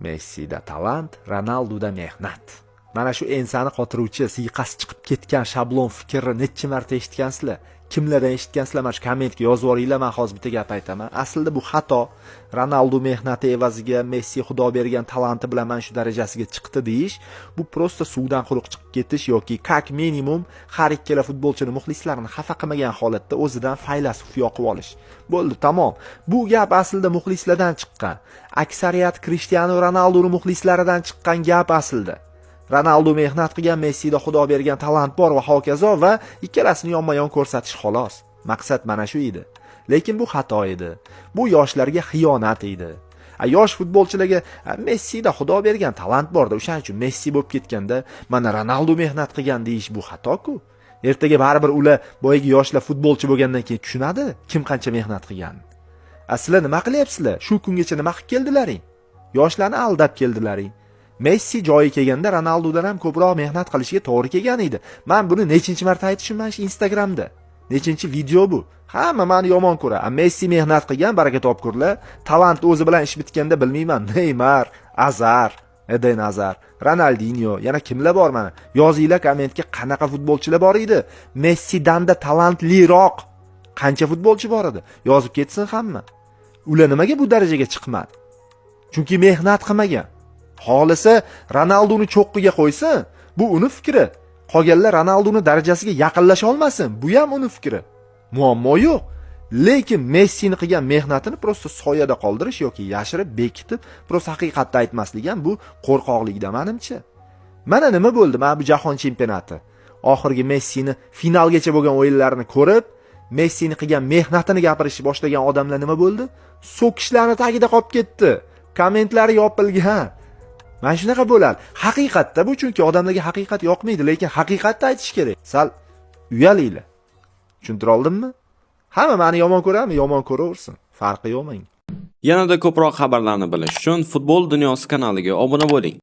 Messida talant, Ronalduda mehnat. Mana shu ensani qotiruvchi, siyqasi chiqib ketgan shablon fikrni necha marta eshitgansizlar? Kimlardan eshitgansizlar? Mana shu kommentga yozib yuboringlar, man hozir bitta gap aytaman. Aslida bu xato. Ronaldu mehnati evaziga Messi Xudo bergan talanti bilan mana shu darajasiga chiqdi deyish, bu просто suvdan quruq chiqib ketish yoki как minimum har ikkala futbolchini muxlislarini xafa qilmagan holatda o'zidan faylasuf yoqib olish. Bo'ldi, tamom. Bu gap aslida muxlislardan chiqqan. Aksariyat Cristiano Ronaldoni muxlislaridan chiqqan gap aslida. Ronaldu mehnat qilgan, Messida Xudo bergan talant bor va hokazo va ikkalasini yonma-yon ko'rsatish, xolos. Maqsad mana shu edi. Lekin bu xato edi. Bu yoshlarga xiyonat edi. Yosh futbolchilarga Messida Xudo bergan talant borda, o'shaning uchun Messi bo'lib ketganda, mana Ronaldu mehnat qilgan deyish bu xato-ku. Ertaga baribir ular, boyagi yoshlar futbolchi bo'lgandan keyin tushunadi, kim qancha mehnat qilganini. Sizlar nima qilyapsizlar? Shu kungacha nima qilib keldilaring? Yoshlarni aldab keldilaring. Messi joyi kelganda Ronaldudan ham ko'proq mehnat qilishiga to'g'ri kelgan edi. Men buni nechinchi marta aytishim mana shu Instagramda. Nechinchi video bu? Hamma meni yomon ko'radi. Messi mehnat qilgan, baraka topkurlar. Talant o'zi bilan ish bitganda bilmayman. Neymar, Azar, Eden Azar, Ronaldinho, yana kimlar bor mana? Yozinglar kommentga, qanaqa futbolchilar bor edi? Messidan-da talantliroq qancha futbolchi bor edi? Yozib ketsin hamma. Ular nimaga bu darajaga chiqmadi? Chunki mehnat qilmagan. Xohlasa Ronalduni cho'qqiga qo'ysin, bu uni fikri. Qolganlar Ronalduni darajasiga yaqinlasha olmasin, bu ham uni fikri. Muammo yo'q. Lekin Messini qilgan mehnatini просто soyada qoldirish yoki yashirib, bekitib, просто haqiqatni aytmaslik ham bu qo'rqoqlikda menimcha. Mana nima bo'ldi mana bu jahon chempionati. Oxirgi Messini finalgacha bo'lgan o'yinlarini ko'rib, Messini qilgan mehnatini gapirishni boshlagan odamlar nima bo'ldi? So'kishlarni tagida qolib ketdi. Kommentlari yopilgan. Mana shunaqa bo'ladi. Haqiqatda bu, chunki odamlarga haqiqat yoqmaydi, lekin haqiqatni aytish kerak. Sal uyalinglar. Tushuntira oldimmi? Hamma meni yomon ko'radimi? Yomon ko'raversin. Farqi yo'q menga. Yanada ko'proq xabarlarni bilish uchun Futbol dunyosi kanaliga obuna bo'ling.